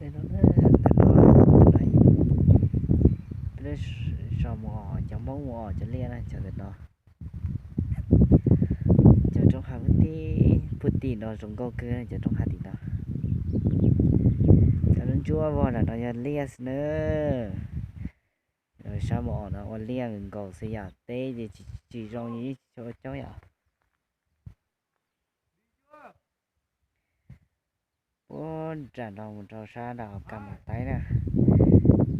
Ntawm no, ntawm no, peb lub zos mus os, cov Hmoob mus os cov liaj na, cov ntawm no. Cov roob hav puag tim, puag tim no zoo nkauj kawg, cov roob hav tim no. Cov lub ntsuab vog nram no yog liaj xwb na. Sab mus os no ua liaj nkaus xwb yom, teb ces tsis zoo, yeej tsis tshua ua coob yom. Puag nram no mus rau sab nram Kas Mas Taib na,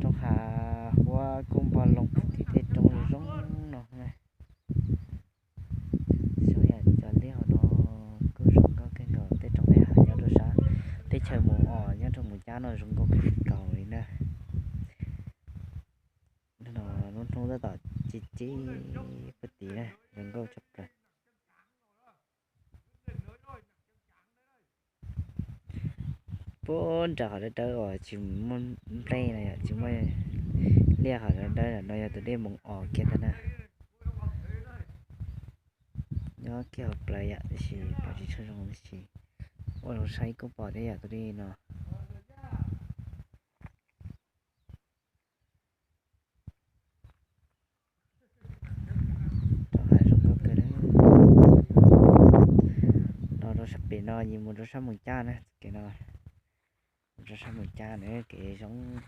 roob hav huab kuj npog loo puag tim tej roob zoo no na. Xyov yam cov liaj hauv no kuj zoo nkauj kawg nkaus, tej roob tej hav nyob rau sab teb chaws mus os nyob rau Mus Cab no zoo nkauj kawg nkaus li na. No lub hnub tab tom ci ci puag tid na, zoo nkauj tshaj plaws. Puag nram qhov dawb dawb uas tsis muaj nplej no yom, tsis muaj liaj, qhov dawb dawb no yog tus dej Moos Os kiag ntag na. Nyob kiag hauv plawv yom, tiam sis pom tsis tshua zoo, tiam sis ua zoo saib kuj pom thiab yom, tus dej no. Roob hav zoo nkauj kawg na. Los rau sab pem no ces mus rau sab Moos Cab na, kev no mus rau sab Moos Cab na, kev zoo.